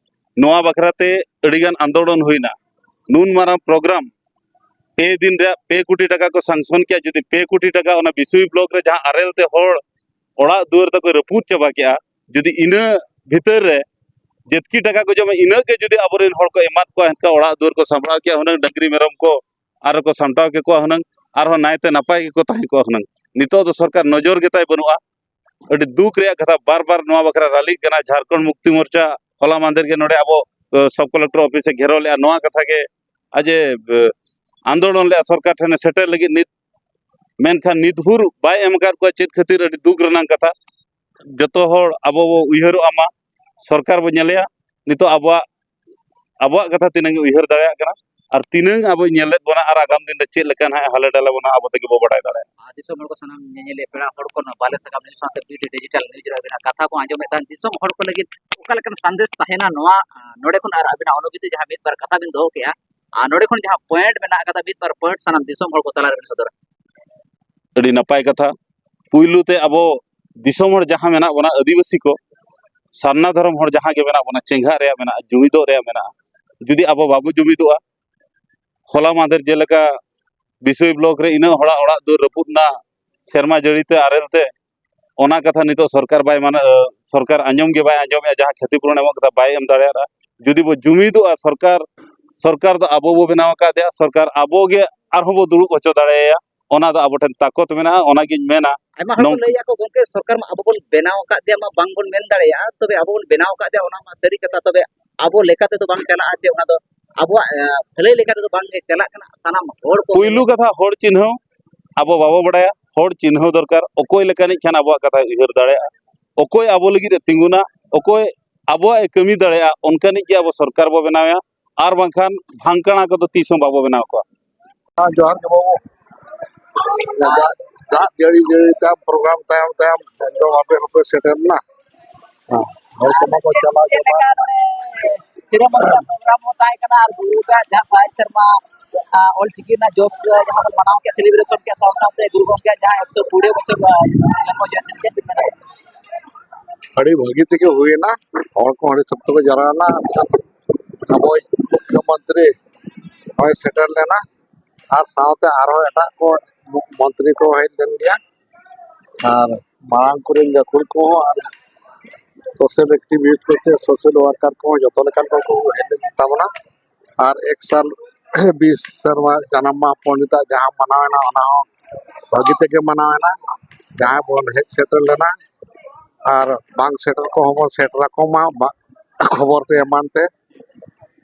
ᱱᱚᱣᱟ ᱵᱟᱠᱷᱨᱟ ᱛᱮ ᱟᱹᱰᱤ ᱜᱟᱱ ᱟᱱᱫᱳᱞᱚᱱ ᱦᱩᱭᱱᱟ᱾ ᱱᱩᱱ ᱢᱟᱨᱟᱝ ᱯᱨᱳᱜᱨᱟᱢ, ᱯᱮ ᱫᱤᱱ ᱨᱮᱭᱟᱜ ᱯᱮ ᱠᱳᱴᱤ ᱴᱟᱠᱟ ᱠᱚ ᱥᱟᱝᱥᱚᱱ ᱠᱮᱜᱼᱟ᱾ ᱡᱩᱫᱤ ᱯᱮ ᱠᱳᱴᱤ ᱴᱟᱠᱟ ᱚᱱᱟ ᱵᱤᱥᱩᱭ ᱵᱞᱚᱠ ᱨᱮ ᱡᱟᱦᱟᱸ ᱟᱨᱮᱞ ᱛᱮ ᱦᱚᱲ ᱚᱲᱟᱜ ᱫᱩᱣᱟᱹᱨ ᱛᱟᱠᱚ ᱨᱟᱹᱯᱩᱫ ᱪᱟᱵᱟ ᱠᱮᱜᱼᱟ, ᱡᱩᱫᱤ ᱤᱱᱟᱹ ᱵᱷᱤᱛᱟᱹᱨ ᱨᱮ ᱡᱮᱛᱠᱤ ᱴᱟᱠᱟ ᱠᱚ ᱡᱚᱢᱟ, ᱤᱱᱟᱹᱜ ᱜᱮ ᱡᱩᱫᱤ ᱟᱵᱚᱨᱮᱱ ᱦᱚᱲ ᱠᱚ ᱮᱢᱟᱫ ᱠᱚᱣᱟ, ᱮᱱᱠᱷᱟᱱ ᱚᱲᱟᱜ ᱫᱩᱣᱟᱹᱨ ᱠᱚ ᱥᱟᱢᱵᱲᱟᱣ ᱠᱮᱭᱟ ᱦᱩᱱᱟᱹᱝ, ᱰᱟᱹᱝᱨᱤ ᱢᱮᱨᱚᱢ ᱠᱚ ᱟᱨ ᱠᱚ ᱥᱟᱢᱴᱟᱣ ᱠᱮᱠᱚᱣᱟ ᱦᱩᱱᱟᱹᱝ, ᱟᱨᱦᱚᱸ ᱱᱟᱭᱛᱮ ᱱᱟᱯᱟᱭ ᱜᱮᱠᱚ ᱛᱟᱦᱮᱸ ᱠᱚᱜᱼᱟ ᱦᱩᱱᱟᱹᱝ᱾ ᱱᱤᱛᱚᱜ ᱫᱚ ᱥᱚᱨᱠᱟᱨ ᱱᱚᱡᱚᱨ ᱜᱮᱛᱟᱭ ᱵᱟᱹᱱᱩᱜᱼᱟ᱾ ᱟᱹᱰᱤ ᱫᱩᱠ ᱨᱮᱭᱟᱜ ᱠᱟᱛᱷᱟ, ᱵᱟᱨ ᱵᱟᱨ ᱱᱚᱣᱟ ᱵᱟᱠᱷᱨᱟ ᱨᱟᱞᱤᱜ ᱠᱟᱱᱟ᱾ ᱡᱷᱟᱲᱠᱷᱚᱸᱰ ᱢᱩᱠᱛᱤ ᱢᱳᱨᱪᱟ ᱦᱚᱞᱟ ᱢᱟᱦᱫᱮᱨ ᱜᱮ ᱱᱚᱰᱮ ᱟᱵᱚ, ᱮ, ᱥᱚᱵ ᱠᱚᱞᱮᱠᱴᱚᱨ ᱚᱯᱷᱤᱥ ᱮ ᱜᱷᱮᱨᱟᱣ ᱞᱮᱜᱼᱟ᱾ ᱱᱚᱣᱟ ᱠᱟᱛᱷᱟ ᱜᱮ ᱟᱡ ᱮ, ᱮ, ᱟᱱᱫᱳᱞᱚᱱ ᱞᱮᱜᱼᱟ ᱥᱚᱨᱠᱟᱨ ᱴᱷᱮᱱ ᱥᱮᱴᱮᱨ ᱞᱟᱹᱜᱤᱫ, ᱱᱤᱛ ᱢᱮᱱᱠᱷᱟᱱ ᱱᱤᱛ ᱵᱷᱳᱨ ᱵᱟᱭ ᱮᱢ ᱟᱠᱟᱫ ᱠᱚᱣᱟ᱾ ᱪᱮᱫ ᱠᱷᱟᱹᱛᱤᱨ? ᱟᱹᱰᱤ ᱫᱩᱠ ᱨᱮᱱᱟᱜ ᱠᱟᱛᱷᱟ᱾ ᱡᱚᱛᱚ ᱦᱚᱲ ᱟᱵᱚ ᱵᱚ ᱩᱭᱦᱟᱹᱨᱚᱜᱼᱟ, ᱢᱟ ᱥᱚᱨᱠᱟᱨ ᱵᱚ ᱧᱮᱞᱮᱭᱟ ᱱᱤᱛᱚᱜ ᱟᱵᱚᱣᱟᱜ, ᱟᱵᱚᱣᱟᱜ ᱠᱟᱛᱷᱟ ᱛᱤᱱᱟᱹᱝ ᱮ ᱩᱭᱦᱟᱹᱨ ᱫᱟᱲᱮᱭᱟᱜ ᱠᱟᱱᱟ ᱟᱨ ᱛᱤᱱᱟᱹᱝ ᱟᱵᱚᱭ ᱧᱮᱞᱮᱫ ᱵᱚᱱᱟ ᱟᱨ ᱟᱜᱟᱢ ᱫᱤᱱ ᱨᱮ ᱪᱮᱫ ᱞᱮᱠᱟ ᱱᱟᱦᱟᱜ ᱮ ᱦᱟᱞᱮ ᱰᱟᱞᱮ ᱵᱚᱱᱟ, ᱟᱵᱚ ᱛᱮᱜᱮ ᱵᱚ ᱵᱟᱰᱟᱭ ᱫᱟᱲᱮᱭᱟᱜᱼᱟ᱾ ᱟᱨ ᱫᱤᱥᱚᱢ ᱦᱚᱲ ᱠᱚ, ᱥᱟᱱᱟᱢ ᱧᱮᱧᱮᱞᱤᱭᱟᱹ ᱯᱮᱲᱟ ᱦᱚᱲ ᱠᱚ, ᱱᱚᱣᱟ ᱵᱟᱞᱮ ᱥᱟᱠᱟᱢ ᱱᱤᱭᱩᱡᱽ ᱥᱟᱶᱛᱮ ᱵᱤᱰᱤ ᱰᱤᱡᱤᱴᱟᱞ ᱱᱤᱭᱩᱡᱽ ᱨᱮ ᱟᱹᱵᱤᱱᱟᱜ ᱠᱟᱛᱷᱟ ᱠᱚ ᱟᱸᱡᱚᱢᱮᱫ ᱠᱟᱱ ᱫᱤᱥᱚᱢ ᱦᱚᱲ ᱠᱚ ᱞᱟᱹᱜᱤᱫ ᱚᱠᱟ ᱞᱮᱠᱟᱱ ᱥᱟᱸᱫᱮᱥ ᱛᱟᱦᱮᱱᱟ ᱱᱚᱣᱟ, ᱟᱸ, ᱱᱚᱰᱮ ᱠᱷᱚᱱ ᱟᱨ ᱟᱹᱵᱤᱱᱟᱜ ᱚᱱᱩᱵᱷᱩᱛᱤ ᱡᱟᱦᱟᱸ ᱢᱤᱫ ᱵᱟᱨ ᱠᱟᱛᱷᱟ ᱵᱤᱱ ᱫᱚᱦᱚ ᱠᱮᱜᱼᱟ, ᱟᱨ ᱱᱚᱰᱮ ᱠᱷᱚᱱ ᱡᱟᱦᱟᱸ ᱯᱚᱭᱮᱱᱴ ᱢᱮᱱᱟᱜ ᱟᱠᱟᱫᱟ, ᱢᱤᱫ ᱵᱟᱨ ᱯᱚᱭᱮᱱᱴ ᱥᱟᱱᱟᱢ ᱫᱤᱥᱚᱢ ᱦᱚᱲ ᱠᱚ ᱛᱟᱞᱟ ᱨᱮᱵᱤᱱ ᱥᱚᱫᱚᱨᱟ? ᱟᱹᱰᱤ ᱱᱟᱯᱟᱭ ᱠᱟᱛᱷᱟ᱾ ᱯᱩᱭᱞᱩ ᱛᱮ ᱟᱵᱚ ᱫᱤᱥᱚᱢ ᱦᱚᱲ ᱡᱟᱦᱟᱸ ᱢᱮᱱᱟᱜ ᱵᱚᱱᱟ, ᱟᱹᱫᱤᱵᱟᱹᱥᱤ ᱠᱚ, ᱥᱟᱨᱱᱟ ᱫᱷᱚᱨᱚᱢ ᱦᱚᱲ ᱡᱟᱦᱟᱸ ᱜᱮ ᱢᱮᱱᱟᱜ ᱵᱚᱱᱟ, ᱪᱮᱸᱜᱷᱟᱜ ᱨᱮᱭᱟᱜ ᱢᱮᱱᱟᱜᱼᱟ, ᱡᱩᱢᱤᱫᱚᱜ ᱨᱮᱭᱟᱜ ᱢᱮᱱᱟᱜᱼᱟ᱾ ᱡᱩᱫᱤ ᱟᱵᱚ ᱵᱟᱵᱚ ᱡᱩᱢᱤᱫᱚᱜᱼᱟ, ᱦᱚᱞᱟ ᱢᱟᱦᱫᱮᱨ ᱡᱮᱞᱮᱠᱟ ᱵᱤᱥᱳᱭ ᱵᱞᱚᱠ ᱨᱮ ᱤᱱᱟᱹᱜ ᱦᱚᱲᱟᱜ ᱚᱲᱟᱜ ᱫᱩᱣᱟᱹᱨ ᱨᱟᱹᱯᱩᱫ ᱮᱱᱟ ᱥᱮᱨᱢᱟ ᱡᱟᱹᱲᱤ ᱛᱮ, ᱟᱨᱮᱞ ᱛᱮ, ᱚᱱᱟ ᱠᱟᱛᱷᱟ ᱱᱤᱛᱚᱜ ᱥᱚᱨᱠᱟᱨ ᱵᱟᱭ ᱢᱟᱱᱟ, ᱥᱚᱨᱠᱟᱨ ᱟᱸᱡᱚᱢ ᱜᱮ ᱵᱟᱭ ᱟᱸᱡᱚᱢᱮᱜᱼᱟ, ᱡᱟᱦᱟᱸ ᱠᱷᱚᱛᱤᱯᱩᱨᱚᱱ ᱮᱢᱚᱜ ᱠᱟᱛᱷᱟ ᱵᱟᱭ ᱮᱢ ᱫᱟᱲᱮᱭᱟᱜᱼᱟ᱾ ᱡᱩᱫᱤ ᱵᱚ ᱡᱩᱢᱤᱫᱚᱜᱼᱟ, ᱥᱚᱨᱠᱟᱨ, ᱥᱚᱨᱠᱟᱨ ᱫᱚ ᱟᱵᱚ ᱵᱚ ᱵᱮᱱᱟᱣ ᱟᱠᱟᱫᱮᱭᱟ, ᱥᱚᱨᱠᱟᱨ ᱟᱵᱚ ᱜᱮ ᱟᱨᱦᱚᱸ ᱵᱚ ᱫᱩᱲᱩᱵ ᱦᱚᱪᱚ ᱫᱟᱲᱮᱭᱟᱭᱟ, ᱚᱱᱟ ᱫᱚ ᱟᱵᱚ ᱴᱷᱮᱱ ᱛᱟᱠᱚᱛ ᱢᱮᱱᱟᱜᱼᱟ᱾ ᱚᱱᱟᱜᱤᱧ ᱢᱮᱱᱟ, ᱟᱭᱢᱟ ᱦᱚᱲ ᱠᱚ ᱱᱚᱝ- ᱞᱟᱹᱭᱮᱫᱼᱟ ᱠᱚ, ᱜᱚᱢᱠᱮ, ᱥᱚᱨᱠᱟᱨ ᱢᱟ ᱟᱵᱚ ᱵᱚᱱ ᱵᱮᱱᱟᱣ ᱟᱠᱟᱫᱮᱭᱟ ᱢᱟ ᱵᱟᱝ ᱵᱚᱱ ᱢᱮᱱ ᱫᱟᱲᱮᱭᱟᱜᱼᱟ, ᱛᱚᱵᱮ ᱟᱵᱚ ᱵᱚᱱ ᱵᱮᱱᱟᱣ ᱟᱠᱟᱫᱮᱭᱟ, ᱚᱱᱟ ᱢᱟ ᱥᱟᱹᱨᱤ ᱠᱟᱛᱷᱟ, ᱛᱚᱵᱮ ᱟᱵᱚ ᱞᱮᱠᱟ ᱛᱮᱫᱚ ᱵᱟᱝ ᱪᱟᱞᱟᱜᱼᱟ, ᱡᱮ ᱚᱱᱟ ᱫᱚ ᱟᱵᱚᱣᱟᱜ, ᱮ, ᱵᱷᱟᱹᱞᱟᱹᱭ ᱞᱮᱠᱟ ᱛᱮᱫᱚ ᱵᱟᱝ ᱜᱮ ᱪᱟᱞᱟᱜ ᱠᱟᱱᱟ᱾ ᱥᱟᱱᱟᱢ ᱦᱚᱲ ᱠᱚ ᱯᱩᱭᱞᱩ ᱠᱟᱛᱷᱟ, ᱦᱚᱲ ᱪᱤᱱᱦᱟᱹᱣ ᱟᱵᱚ ᱵᱟᱵᱚ ᱵᱟᱲᱟᱭᱟ᱾ ᱦᱚᱲ ᱪᱤᱱᱦᱟᱹᱣ ᱫᱚᱨᱠᱟᱨ, ᱚᱠᱚᱭ ᱞᱮᱠᱟᱱᱤᱡ ᱠᱷᱟᱱ ᱟᱵᱚᱣᱟᱜ ᱠᱟᱛᱷᱟᱭ ᱩᱭᱦᱟᱹᱨ ᱫᱟᱲᱮᱭᱟᱜᱼᱟ, ᱚᱠᱚᱭ ᱟᱵᱚ ᱞᱟᱹᱜᱤᱫ ᱮ ᱛᱤᱸᱜᱩᱱᱟ, ᱚᱠᱚᱭ ᱟᱵᱚᱣᱟᱜ ᱮ ᱠᱟᱹᱢᱤ ᱫᱟᱲᱮᱭᱟᱜᱼᱟ, ᱚᱱᱠᱟᱱᱤᱡ ᱜᱮ ᱟᱵᱚ ᱥᱚᱨᱠᱟᱨ ᱵᱚ ᱵᱮᱱᱟᱣᱮᱭᱟ᱾ ᱟᱨ ᱵᱟᱝᱠᱷᱟᱱ ᱵᱷᱟᱝᱠᱟᱲᱟ ᱠᱚᱫᱚ ᱛᱤᱥ ᱦᱚᱸ ᱵᱟᱵᱚ ᱵᱮᱱᱟᱣ ᱠᱚᱣᱟ᱾ ᱦᱮᱸ, ᱡᱚᱦᱟᱨ ᱜᱮ ᱵᱟᱹᱵᱩ᱾ ᱫᱟᱜ, ᱫᱟᱜ ᱡᱟᱹᱲᱤ, ᱡᱟᱹᱲᱤ ᱛᱟᱭᱚᱢ, ᱯᱨᱳᱜᱨᱟᱢ ᱛᱟᱭᱚᱢ, ᱛᱟᱭᱚᱢ ᱮᱠᱫᱚᱢ ᱟᱯᱮ ᱦᱚᱸᱯᱮ ᱥᱮᱴᱮᱨ ᱮᱱᱟ᱾ ᱦᱮᱸ, ᱦᱚᱲ ᱠᱚᱢᱟ ᱠᱚ ᱪᱮᱫ, ᱪᱟᱞᱟᱣ ᱪᱮᱫ ᱪᱟᱵᱟ ᱞᱮᱠᱟ ᱮᱱᱟ᱾ ᱱᱚᱰᱮ ᱥᱤᱨᱟᱹ ᱢᱚᱱᱫᱤᱨ ᱯᱨᱳᱜᱨᱟᱢ ᱦᱚᱸ ᱛᱟᱦᱮᱸ ᱠᱟᱱᱟ ᱟᱨ ᱜᱩᱨᱩ ᱜᱚᱢᱠᱮᱭᱟᱜ ᱡᱟᱦᱟᱸ ᱥᱟᱭ ᱥᱮᱨᱢᱟ, ᱟ, ᱚᱞᱪᱤᱠᱤ ᱨᱮᱱᱟᱜ ᱡᱚᱥ, ᱟ, ᱡᱟᱦᱟᱸ ᱵᱚᱱ ᱢᱟᱱᱟᱣ ᱠᱮᱫ, ᱥᱮᱞᱤᱵᱨᱮᱥᱚᱱ ᱠᱮᱫ, ᱥᱟᱶ ᱥᱟᱶᱛᱮ ᱜᱩᱨᱩ ᱜᱚᱢᱠᱮᱭᱟᱜ ᱡᱟᱦᱟᱸ ᱮᱠᱥᱚ ᱠᱩᱲᱤ ᱵᱚᱪᱷᱚᱨ, ᱟ, ᱡᱚᱱᱢᱚ ᱡᱚᱭᱚᱱᱛᱤ, ᱪᱮᱫ ᱵᱤᱱ ᱢᱮᱱᱟ? ᱟᱹᱰᱤ ᱵᱷᱟᱹᱜᱤ ᱛᱮᱜᱮ ᱦᱩᱭᱮᱱᱟ, ᱦᱚᱲ ᱠᱚ ᱟᱹᱰᱤ ᱥᱚᱠᱛᱚ ᱠᱚ ᱡᱟᱣᱨᱟ ᱞᱮᱱᱟ᱾ ᱟᱵᱚᱭᱤᱡ ᱢᱩᱠᱷᱭᱚᱢᱚᱱᱛᱨᱤ ᱦᱚᱸᱭ ᱥᱮᱴᱮᱨ ᱞᱮᱱᱟ, ᱟᱨ ᱥᱟᱶᱛᱮ ᱟᱨᱦᱚᱸ ᱮᱴᱟᱜ ᱠᱚ ᱢᱚᱱᱛᱨᱤ ᱠᱚ ᱦᱮᱡ ᱞᱮᱱ ᱜᱮᱭᱟ, ᱟᱨ ᱢᱟᱲᱟᱝ ᱠᱚᱨᱮᱱ ᱜᱟᱹᱠᱷᱩᱲ ᱠᱚᱦᱚᱸ ᱟᱨ ᱥᱳᱥᱟᱞ ᱮᱠᱴᱤᱵᱷᱤᱥᱴ ᱠᱚ ᱪᱮ ᱥᱳᱥᱟᱞ ᱣᱟᱨᱠᱟᱨ ᱠᱚᱦᱚᱸ ᱡᱚᱛᱚ ᱞᱮᱠᱟᱱ ᱠᱚᱠᱚ ᱦᱮᱡ ᱞᱮᱱ ᱛᱟᱵᱚᱱᱟ᱾ ᱟᱨ ᱮᱠ ᱥᱟᱞ ᱵᱤᱥ ᱥᱮᱨᱢᱟ ᱡᱟᱱᱟᱢ ᱢᱟᱦᱟ ᱯᱚᱱᱰᱤᱛᱟᱜ ᱡᱟᱦᱟᱸ ᱢᱟᱱᱟᱣᱮᱱᱟ, ᱚᱱᱟ ᱦᱚᱸ ᱵᱷᱟᱹᱜᱤ ᱛᱮᱜᱮ ᱢᱟᱱᱟᱣᱮᱱᱟ᱾ ᱡᱟᱦᱟᱸᱭ ᱵᱚᱱ ᱦᱮᱡ ᱥᱮᱴᱮᱨ ᱞᱮᱱᱟ ᱟᱨ ᱵᱟᱝ ᱥᱮᱴᱮᱨ ᱠᱚᱦᱚᱸ ᱵᱚᱱ ᱥᱮᱴᱮᱨ ᱟᱠᱚ ᱢᱟ, ᱵᱟ-, ᱠᱷᱚᱵᱚᱨ ᱛᱮ ᱮᱢᱟᱱ ᱛᱮ᱾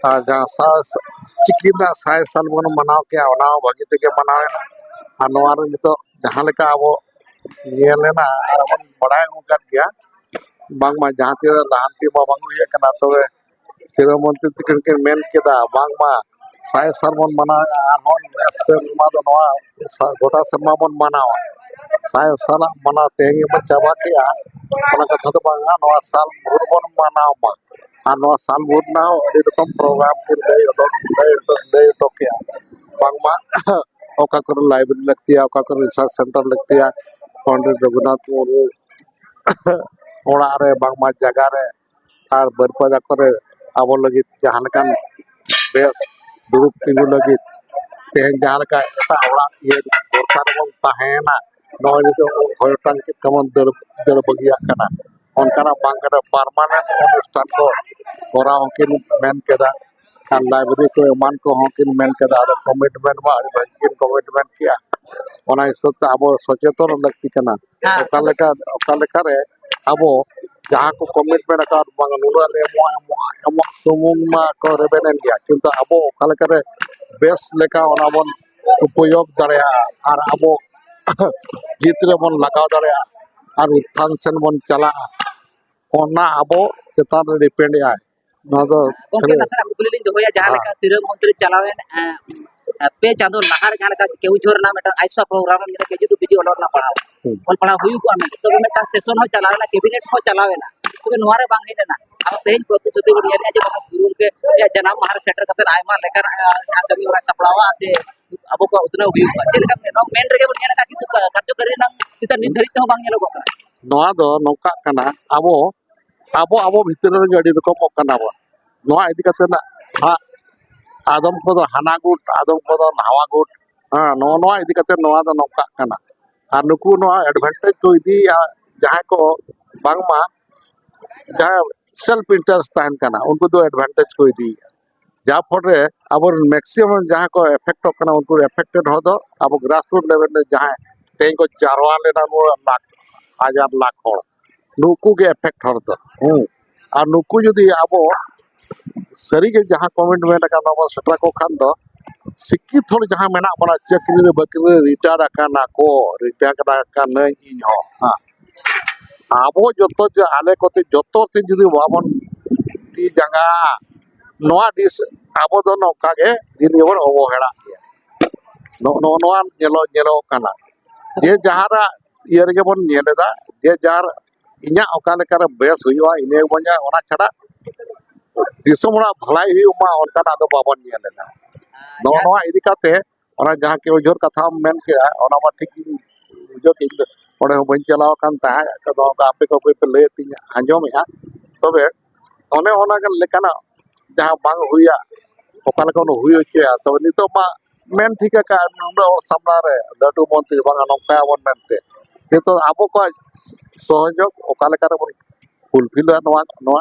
ᱟᱨ ᱡᱟᱦᱟᱸ ᱥᱟ-, ᱪᱤᱠᱤ ᱨᱮᱱᱟᱜ ᱥᱟᱭ ᱥᱟᱞ ᱵᱚᱱ ᱢᱟᱱᱟᱣ ᱠᱮᱜᱼᱟ, ᱚᱱᱟ ᱦᱚᱸ ᱵᱷᱟᱹᱜᱤ ᱛᱮᱜᱮ ᱢᱟᱱᱟᱣᱮᱱᱟ᱾ ᱟᱨ ᱱᱚᱣᱟ ᱨᱮ ᱱᱤᱛᱚᱜ ᱡᱟᱦᱟᱸ ᱞᱮᱠᱟ ᱟᱵᱚ ᱧᱮᱞ ᱮᱱᱟ ᱟᱨ ᱵᱚᱱ ᱵᱟᱲᱟᱭ ᱟᱹᱜᱩ ᱟᱠᱟᱫ ᱜᱮᱭᱟ, ᱵᱟᱝᱢᱟ ᱡᱟᱦᱟᱸ ᱛᱤᱱᱟᱹᱜ ᱞᱟᱦᱟᱱᱛᱤ ᱢᱟ ᱵᱟᱝ ᱦᱩᱭ ᱟᱠᱟᱱᱟ, ᱛᱚᱵᱮ ᱥᱤᱨᱟᱹ ᱢᱚᱱᱛᱨᱤ ᱛᱟᱹᱠᱤᱱ ᱠᱤᱱ ᱢᱮᱱ ᱠᱮᱫᱟ, ᱵᱟᱝᱢᱟ ᱥᱟᱭ ᱥᱟᱞ ᱵᱚᱱ ᱢᱟᱱᱟᱣᱮᱫᱼᱟ, ᱟᱨᱦᱚᱸ ᱱᱮᱥ ᱥᱮᱨᱢᱟ ᱫᱚ ᱱᱚᱣᱟ ᱥᱟ-, ᱜᱚᱴᱟ ᱥᱮᱨᱢᱟ ᱵᱚᱱ ᱢᱟᱱᱟᱣᱟ᱾ ᱥᱟᱭ ᱥᱟᱞᱟᱜ ᱢᱟᱱᱟᱣ ᱛᱮᱦᱮᱧ ᱜᱮᱵᱚᱱ ᱪᱟᱵᱟ ᱠᱮᱜᱼᱟ, ᱚᱱᱟ ᱠᱟᱛᱷᱟ ᱫᱚ ᱵᱟᱝᱟ, ᱱᱚᱣᱟ ᱥᱟᱞ ᱵᱷᱳᱨ ᱵᱚᱱ ᱢᱟᱱᱟᱣ ᱢᱟ᱾ ᱟᱨ ᱱᱚᱣᱟ ᱥᱟᱞ ᱵᱷᱳᱨ ᱨᱮᱱᱟᱜ ᱦᱚᱸ ᱟᱹᱰᱤ ᱨᱚᱠᱚᱢ ᱯᱨᱳᱜᱨᱟᱢ ᱠᱤᱱ ᱞᱟᱹᱭ ᱚᱰᱚᱠ, ᱞᱟᱹᱭ ᱚᱰᱚᱠ, ᱞᱟᱹᱭ ᱚᱰᱚᱠ ᱠᱮᱜᱼᱟ, ᱵᱟᱝᱢᱟ ᱚᱠᱟ ᱠᱚᱨᱮ ᱞᱟᱭᱵᱨᱮᱨᱤ ᱞᱟᱹᱠᱛᱤᱭᱟ, ᱚᱠᱟ ᱠᱚᱨᱮ ᱨᱤᱥᱟᱨᱪ ᱥᱮᱱᱴᱟᱨ ᱞᱟᱹᱠᱛᱤᱭᱟ, ᱯᱚᱱᱰᱤᱛ ᱨᱚᱜᱷᱩᱱᱟᱛᱷ ᱢᱩᱨᱢᱩ ᱚᱲᱟᱜ ᱨᱮ ᱵᱟᱝᱢᱟ ᱡᱟᱭᱜᱟ ᱨᱮ ᱟᱨ ᱵᱟᱹᱨᱯᱟᱫᱟ ᱠᱚᱨᱮ ᱟᱵᱚ ᱞᱟᱹᱜᱤᱫ ᱡᱟᱦᱟᱸ ᱞᱮᱠᱟᱱ ᱵᱮᱥ ᱫᱩᱲᱩᱵ ᱛᱤᱸᱜᱩ ᱞᱟᱹᱜᱤᱫ ᱛᱮᱦᱮᱧ ᱡᱟᱦᱟᱸ ᱞᱮᱠᱟ ᱮᱴᱟᱜ ᱚᱲᱟᱜ ᱤᱭᱟᱹ ᱵᱷᱚᱨᱥᱟ ᱨᱮᱵᱚᱱ ᱛᱟᱦᱮᱸᱭᱮᱱᱟ, ᱱᱚᱜᱼᱚᱭ ᱱᱤᱛᱚᱜ ᱦᱚᱭᱚᱴᱟᱝ ᱪᱮᱫ ᱠᱟᱵᱚᱱ ᱫᱟᱹᱲ ᱫᱟᱹᱲ ᱵᱟᱹᱜᱤᱭᱟᱜ ᱠᱟᱱᱟ, ᱚᱱᱠᱟᱱᱟᱜ ᱵᱟᱝ ᱠᱟᱛᱮ ᱯᱟᱨᱢᱟᱱᱮᱱᱴ ᱚᱱᱩᱥᱴᱷᱟᱱ ᱠᱚ ᱠᱚᱨᱟᱣ ᱦᱚᱸᱠᱤᱱ ᱢᱮᱱ ᱠᱮᱫᱟ᱾ ᱟᱨ ᱞᱟᱭᱵᱨᱮᱨᱤ ᱠᱚ ᱮᱢᱟᱱ ᱠᱚᱦᱚᱸ ᱠᱤᱱ ᱢᱮᱱ ᱠᱮᱫᱟ᱾ ᱟᱫᱚ ᱠᱚᱢᱤᱴᱢᱮᱱᱴ ᱢᱟ ᱟᱹᱰᱤ ᱵᱷᱟᱹᱜᱤ ᱠᱤᱱ ᱠᱚᱢᱤᱴᱢᱮᱱᱴ ᱠᱮᱜᱼᱟ᱾ ᱚᱱᱟ ᱦᱤᱥᱟᱹᱵ ᱛᱮ ᱟᱵᱚ ᱥᱚᱪᱮᱛᱚᱱ ᱞᱟᱹᱠᱛᱤ ᱠᱟᱱᱟ᱾ ᱦᱮᱸ᱾ ᱚᱠᱟ ᱞᱮᱠᱟ ᱚᱠᱟ ᱞᱮᱠᱟᱨᱮ ᱟᱵᱚ ᱡᱟᱦᱟᱸ ᱠᱚ ᱠᱚᱢᱤᱴᱢᱮᱱᱴ ᱟᱠᱟᱫ, ᱵᱟᱝ ᱱᱩᱱᱟᱹᱜ ᱞᱮ ᱮᱢᱚᱜᱼᱟ, ᱮᱢᱚᱜᱼᱟ, ᱮᱢᱚᱜ ᱥᱩᱢᱩᱝ ᱢᱟ ᱠᱚ ᱨᱮᱵᱮᱱ ᱮᱱ ᱜᱮᱭᱟ, ᱠᱤᱱᱛᱩ ᱟᱵᱚ ᱚᱠᱟ ᱞᱮᱠᱟᱨᱮ ᱵᱮᱥ ᱞᱮᱠᱟ ᱚᱱᱟ ᱵᱚᱱ ᱩᱯᱚᱭᱳᱜᱽ ᱫᱟᱲᱮᱭᱟᱜᱼᱟ ᱟᱨ ᱟᱵᱚ ᱡᱤᱛ ᱨᱮᱵᱚᱱ ᱞᱟᱜᱟᱣ ᱫᱟᱲᱮᱭᱟᱜᱼᱟ ᱟᱨ ᱩᱛᱛᱷᱟᱱ ᱥᱮᱱ ᱵᱚᱱ ᱪᱟᱞᱟᱜᱼᱟ, ᱚᱱᱟ ᱟᱵᱚ ᱪᱮᱛᱟᱱ ᱨᱮ ᱰᱤᱯᱮᱱᱰ ᱮᱜᱼᱟᱭ᱾ ᱱᱚᱣᱟ ᱫᱚ ᱜᱚᱢᱠᱮ, ᱠᱷᱟᱹᱞᱤ ᱱᱟᱥᱮᱱᱟᱜ ᱠᱩᱠᱞᱤ ᱞᱤᱧ ᱫᱚᱦᱚᱭᱟ, ᱡᱟᱦᱟᱸ ᱦᱮᱸ᱾ ᱞᱮᱠᱟ ᱥᱤᱨᱟᱹ ᱢᱚᱱᱛᱨᱤ ᱪᱟᱞᱟᱣᱮᱱ, ᱮ, ᱯᱮ ᱪᱟᱸᱫᱚ ᱞᱟᱦᱟ ᱨᱮ ᱡᱟᱦᱟᱸ ᱞᱮᱠᱟ ᱠᱮᱣᱡᱷᱳᱨ ᱨᱮᱱᱟᱜ ᱢᱤᱫᱴᱟᱝ ᱟᱭᱥᱟ ᱯᱨᱳᱜᱨᱟᱢ ᱨᱮ ᱢᱤᱫᱴᱟᱝ ᱠᱮᱡᱤ ᱴᱩ ᱯᱤᱡᱤ ᱚᱞᱚᱜ ᱨᱮᱱᱟᱜ ᱯᱟᱲᱦᱟᱣ, ᱦᱩᱸ᱾ ᱚᱞ ᱯᱟᱲᱦᱟᱣ ᱦᱩᱭᱩᱜᱼᱟ ᱢᱮᱱᱛᱮ, ᱛᱚᱵᱮ ᱢᱤᱫᱴᱟᱝ ᱥᱮᱥᱚᱱ ᱦᱚᱸ ᱪᱟᱞᱟᱣᱮᱱᱟ, ᱠᱮᱵᱤᱱᱮᱴ ᱦᱚᱸ ᱪᱟᱞᱟᱣᱮᱱᱟ, ᱛᱚᱵᱮ ᱱᱚᱣᱟ ᱨᱮ ᱵᱟᱝ ᱦᱮᱡ ᱞᱮᱱᱟ᱾ ᱟᱫᱚ ᱛᱮᱦᱮᱧ ᱯᱨᱚᱛᱤᱥᱨᱩᱛᱤ ᱵᱚᱱ ᱧᱮᱞᱮᱜᱼᱟ ᱡᱮ ᱵᱟᱝ, ᱜᱩᱨᱩ ᱜᱚᱢᱠᱮ ᱡᱟᱱᱟᱢ ᱢᱟᱦᱟ ᱨᱮ ᱥᱮᱴᱮᱨ ᱠᱟᱛᱮ ᱟᱭᱢᱟ ᱞᱮᱠᱟᱱᱟᱜ, ᱮ, ᱡᱟᱦᱟᱸ ᱠᱟᱹᱢᱤ ᱦᱚᱨᱟ ᱥᱟᱯᱲᱟᱣᱟ ᱥᱮ ᱟᱵᱚ ᱠᱚᱣᱟᱜ ᱩᱛᱱᱟᱹᱣ ᱦᱩᱭᱩᱜᱼᱟ, ᱪᱮᱫ ᱞᱮᱠᱟ ᱱᱚᱣᱟ ᱢᱮᱱ ᱨᱮᱜᱮ ᱵᱚᱱ ᱧᱮᱞ ᱟᱠᱟᱫ, ᱠᱤᱱᱛᱩ ᱠᱟᱨᱡᱚᱠᱟᱨᱤ ᱨᱮᱱᱟᱜ ᱪᱤᱛᱟᱹᱨ ᱱᱤᱛ ᱫᱷᱟᱹᱨᱤᱡ ᱛᱮᱦᱚᱸ ᱵᱟᱝ ᱧᱮᱞᱚᱜᱚᱜ ᱠᱟᱱᱟ᱾ ᱱᱚᱣᱟ ᱫᱚ ᱱᱚᱝᱠᱟᱜ ᱠᱟᱱᱟ, ᱟᱵᱚ ᱟᱵᱚ ᱟᱵᱚ ᱵᱷᱤᱛᱨᱤ ᱨᱮᱜᱮ ᱟᱹᱰᱤ ᱨᱚᱠᱚᱢᱚᱜ ᱠᱟᱱᱟ ᱵᱚᱱ᱾ ᱱᱚᱣᱟ ᱤᱫᱤ ᱠᱟᱛᱮ ᱱᱟᱜ ᱦᱟᱸᱜ ᱟᱫᱚᱢ ᱠᱚᱫᱚ ᱦᱟᱱᱟ ᱜᱩᱴ, ᱟᱫᱚᱢ ᱠᱚᱫᱚ ᱱᱟᱣᱟ ᱜᱩᱴ, ᱦᱮᱸ, ᱱᱚᱜᱼᱚ ᱱᱚᱣᱟ ᱤᱫᱤ ᱠᱟᱛᱮ ᱱᱚᱣᱟ ᱫᱚ ᱱᱚᱝᱠᱟᱜ ᱠᱟᱱᱟ᱾ ᱟᱨ ᱱᱩᱠᱩ ᱱᱚᱣᱟ ᱮᱰᱵᱷᱟᱱᱴᱮᱡᱽ ᱠᱚ ᱤᱫᱤᱭᱮᱫᱼᱟ, ᱡᱟᱦᱟᱸᱭ ᱠᱚ ᱵᱟᱝᱢᱟ ᱡᱟᱦᱟᱸ ᱥᱮᱞᱯ ᱤᱱᱴᱟᱨᱮᱥᱴ ᱛᱟᱦᱮᱱ ᱠᱟᱱᱟ, ᱩᱱᱠᱩ ᱫᱚ ᱮᱰᱵᱷᱟᱱᱴᱮᱡᱽ ᱠᱚ ᱤᱫᱤᱭᱮᱫᱼᱟ᱾ ᱡᱟᱦᱟᱸ ᱯᱷᱚᱞ ᱨᱮ ᱟᱵᱚᱨᱮᱱ ᱢᱮᱠᱥᱤᱢᱟᱢ ᱡᱟᱦᱟᱸ ᱠᱚ ᱮᱯᱷᱮᱠᱴᱚᱜ ᱠᱟᱱᱟ, ᱩᱱᱠᱩ ᱮᱯᱷᱮᱠᱴᱮᱰ ᱦᱚᱲ ᱫᱚ ᱟᱵᱚ ᱜᱨᱟᱥᱨᱩᱴ ᱞᱮᱵᱮᱞ ᱨᱮ ᱡᱟᱦᱟᱸᱭ ᱛᱮᱦᱮᱧ ᱠᱚ ᱡᱟᱨᱣᱟ ᱞᱮᱱᱟ, ᱱᱚᱣᱟ ᱞᱟᱠᱷ ᱦᱟᱡᱟᱨ ᱞᱟᱠᱷ ᱦᱚᱲ, ᱱᱩᱠᱩ ᱜᱮ ᱮᱯᱷᱮᱠᱴ ᱦᱚᱲ ᱫᱚ᱾ ᱦᱩᱸ᱾ ᱟᱨ ᱱᱩᱠᱩ ᱡᱩᱫᱤ ᱟᱵᱚ ᱥᱟᱹᱨᱤᱜᱮ ᱡᱟᱦᱟᱸ ᱠᱚᱢᱤᱴᱢᱮᱱᱴ ᱟᱠᱟᱱ ᱱᱚᱣᱟ ᱵᱚᱱ ᱥᱮᱴᱮᱨ ᱟᱠᱚ ᱠᱷᱟᱱ ᱫᱚ, ᱥᱤᱠᱠᱷᱤᱛ ᱦᱚᱲ ᱡᱟᱦᱟᱸ ᱢᱮᱱᱟᱜ ᱵᱚᱱᱟ, ᱪᱟᱹᱠᱨᱤ ᱨᱮ ᱵᱟᱹᱠᱨᱤ ᱨᱮ ᱨᱤᱴᱟᱭᱟᱨ ᱟᱠᱟᱱᱟ ᱠᱚ, ᱨᱤᱴᱟᱭᱟᱨ ᱟᱠᱟᱱᱟᱹᱧ ᱤᱧ ᱦᱚᱸ, ᱦᱮᱸ᱾ ᱟᱵᱚ ᱡᱚᱛᱚ ᱡᱮ ᱟᱞᱮ ᱠᱚᱛᱮ ᱡᱚᱛᱚ ᱛᱮ ᱡᱩᱫᱤ ᱵᱟᱵᱚᱱ ᱛᱤ ᱡᱟᱸᱜᱟ, ᱱᱚᱣᱟ ᱰᱤᱥ ᱟᱵᱚ ᱫᱚ ᱱᱚᱝᱠᱟ ᱜᱮ ᱫᱤᱱ ᱜᱮᱵᱚᱱ ᱚᱵᱚᱦᱮᱲᱟᱜ ᱜᱮᱭᱟ᱾ ᱱᱚᱜᱼᱚ ᱱᱚᱜᱼᱚ ᱱᱚᱣᱟ ᱧᱮᱞᱚᱜ, ᱧᱮᱞᱚᱜ ᱠᱟᱱᱟ᱾ ᱡᱮ ᱡᱟᱦᱟᱨᱟᱜ ᱤᱭᱟᱹ ᱨᱮᱜᱮ ᱵᱚᱱ ᱧᱮᱞ ᱮᱫᱟ, ᱡᱮ ᱡᱟᱨ ᱤᱧᱟᱹᱜ ᱚᱠᱟ ᱞᱮᱠᱟᱨᱮ ᱵᱮᱥ ᱦᱩᱭᱩᱜᱼᱟ, ᱤᱱᱟᱹ ᱜᱮᱵᱚᱱ ᱧᱮᱞᱟ᱾ ᱚᱱᱟ ᱪᱷᱟᱰᱟ ᱫᱤᱥᱚᱢ ᱦᱚᱲᱟᱜ ᱵᱷᱟᱞᱟᱭ ᱦᱩᱭᱩᱜ ᱢᱟ, ᱚᱱᱠᱟᱱᱟᱜ ᱫᱚ ᱵᱟᱵᱚᱱ ᱧᱮᱞ ᱮᱫᱟ᱾ ᱱᱚᱜᱼᱚ ᱱᱚᱣᱟ ᱤᱫᱤ ᱠᱟᱛᱮ ᱚᱱᱟ ᱡᱟᱦᱟᱸ ᱠᱮᱣᱡᱷᱳᱨ ᱠᱟᱛᱷᱟᱢ ᱢᱮᱱ ᱠᱮᱜᱼᱟ, ᱚᱱᱟ ᱢᱟ ᱴᱷᱤᱠ ᱜᱤᱧ ᱵᱩᱡᱷᱟᱹᱣ ᱠᱮᱫ᱾ ᱤᱧ ᱫᱚ ᱚᱸᱰᱮ ᱦᱚᱸ ᱵᱟᱹᱧ ᱪᱟᱞᱟᱣ ᱟᱠᱟᱱ ᱛᱟᱦᱮᱸᱫ᱾ ᱟᱫᱚ ᱚᱱᱠᱟ ᱟᱯᱮ ᱠᱚ ᱯᱮ ᱞᱟᱹᱭ ᱟᱹᱛᱤᱧ ᱟᱸᱡᱚᱢᱮᱜᱼᱟ᱾ ᱛᱚᱵᱮ ᱚᱱᱮ ᱚᱱᱟ ᱞᱮᱠᱟᱱᱟᱜ ᱡᱟᱦᱟᱸ ᱵᱟᱝ ᱦᱩᱭᱟ, ᱚᱠᱟ ᱞᱮᱠᱟ ᱵᱚᱱ ᱦᱩᱭ ᱦᱚᱪᱚᱭᱟ᱾ ᱛᱚᱵᱮ ᱱᱤᱛᱚᱜ ᱢᱟ ᱢᱮᱱ ᱴᱷᱤᱠ ᱟᱠᱟᱫ ᱱᱩᱱᱟᱹᱜ ᱦᱚᱲ ᱥᱟᱢᱱᱟ ᱨᱮ ᱞᱟᱹᱴᱩ ᱢᱚᱱᱛᱨᱤ ᱵᱟᱝᱟ ᱱᱚᱝᱠᱟᱭᱟᱵᱚᱱ ᱢᱮᱱᱛᱮ, ᱠᱤᱱᱛᱩ ᱟᱵᱚ ᱠᱚᱣᱟᱜ ᱥᱚᱦᱚᱡᱳᱜᱽ ᱚᱠᱟ ᱞᱮᱠᱟ ᱨᱮᱵᱚᱱ fulfill ᱟ ᱱᱚᱣᱟ ᱱᱚᱣᱟ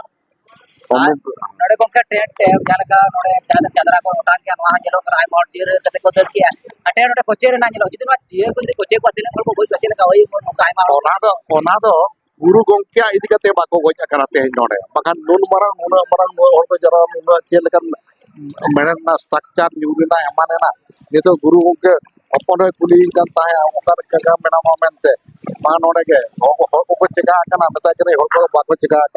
ᱟᱨ ᱱᱚᱰᱮ ᱜᱚᱝᱠᱮ ᱴᱮᱱᱴ ᱴᱮᱱᱴ ᱡᱟᱦᱟᱸ ᱞᱮᱠᱟ ᱱᱚᱰᱮ ᱡᱟᱦᱟᱸ ᱪᱟᱫᱽᱨᱟ ᱠᱚ ᱚᱴᱟᱝ ᱜᱮᱭᱟ, ᱱᱚᱣᱟ ᱦᱚᱸ ᱧᱮᱞᱚᱜ ᱠᱟᱱᱟ ᱟᱭᱢᱟ ᱦᱚᱲ ᱡᱤᱭᱟᱹᱨ ᱠᱟᱛᱮ ᱠᱚ ᱫᱟᱹᱲ ᱠᱮᱜᱼᱟ᱾ ᱟᱨ ᱴᱮᱱᱴ ᱱᱚᱰᱮ ᱠᱚᱪᱮ ᱨᱮᱱᱟᱜ ᱧᱮᱞᱚᱜ, ᱡᱩᱫᱤ ᱱᱚᱣᱟ ᱡᱤᱭᱟᱹᱨ ᱠᱚ ᱡᱩᱫᱤ ᱠᱚᱪᱮ ᱠᱚᱣᱟ, ᱛᱤᱱᱟᱹᱜ ᱦᱚᱲ ᱠᱚ ᱜᱚᱡ ᱠᱚᱣᱟ, ᱪᱮᱫ ᱞᱮᱠᱟ ᱦᱩᱭ ᱱᱚᱝᱠᱟ ᱟᱭᱢᱟ ᱦᱚᱲ ᱚᱱᱟ ᱫᱚ ᱚᱱᱟ ᱫᱚ ᱜᱩᱨᱩ ᱜᱚᱝᱠᱮᱭᱟᱜ ᱤᱫᱤ ᱠᱟᱛᱮ ᱵᱟᱠᱚ ᱜᱚᱡ ᱟᱠᱟᱱᱟ ᱛᱮᱦᱮᱧ ᱱᱚᱰᱮ, ᱵᱟᱠᱷᱟᱱ ᱱᱩᱱ ᱢᱟᱨᱟᱝ ᱱᱩᱱᱟᱹᱜ ᱢᱟᱨᱟᱝ ᱱᱩᱱᱟᱹᱜ ᱦᱚᱲ ᱠᱚ ᱡᱟᱨᱣᱟ, ᱱᱩᱱᱟᱹᱜ ᱪᱮᱫ ᱞᱮᱠᱟᱱ ᱢᱮᱬᱦᱮᱫ ᱨᱮᱱᱟᱜ structure ᱧᱩᱨ ᱨᱮᱱᱟᱜ ᱮᱢᱟᱱ ᱮᱱᱟ᱾ ᱱᱤᱛᱚᱜ ᱜᱩᱨᱩ ᱜᱚᱝᱠᱮ ᱦᱚᱯᱚᱱ ᱦᱚᱸᱭ ᱠᱩᱞᱤᱭᱮ ᱠᱟᱱ ᱛᱟᱦᱮᱸᱫ ᱚᱠᱟ ᱨᱮ ᱡᱟᱭᱜᱟ ᱢᱮᱱᱟᱢᱟ ᱢᱮᱱᱛᱮ, ᱢᱟ ᱱᱚᱰᱮ ᱜᱮ ᱦᱚᱲ ᱠᱚ ᱦᱚᱲ ᱠᱚᱠᱚ ᱪᱮᱠᱟ ᱟᱠᱟᱱᱟ, ᱢᱮᱛᱟᱭ ᱠᱟᱹᱱᱟᱹᱧ ᱦᱚᱲ ᱠᱚᱫᱚ ᱵᱟᱠᱚ ᱪᱮᱠᱟ ᱟᱠᱟᱱᱟ᱾